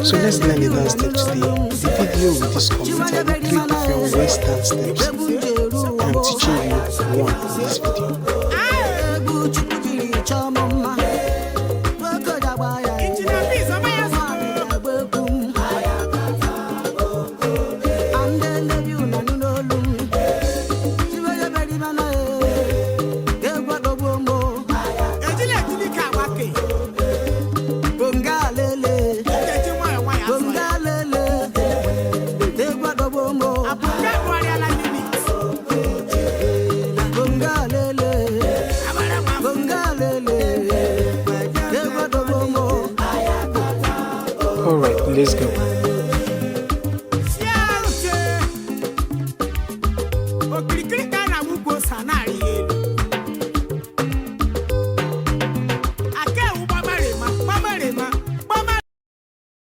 So let's learn the dance step today. The video with this community, I did 3 different Western steps. I'm teaching you one in this video. Egwu Chukwu jiri chọọ m mma. Nwoke ji agba ya. Engineer Peace, ọma ya Ụmụ agba egwu m. Ande ndebi unu anụ n'olu m. Chiweye beribana e. Egwu adọgbuo m o. Ejila ejili ka agbake. Bonga lele. Eji nwayọ nwayọ asọ ya. Bonga lele. Egwu adọgbuo m o. Abụke akpọrịala limit. Bonga lele. Abara m afọ. Bonga lele. Egwu adọgbuo m o. Alright, let's go.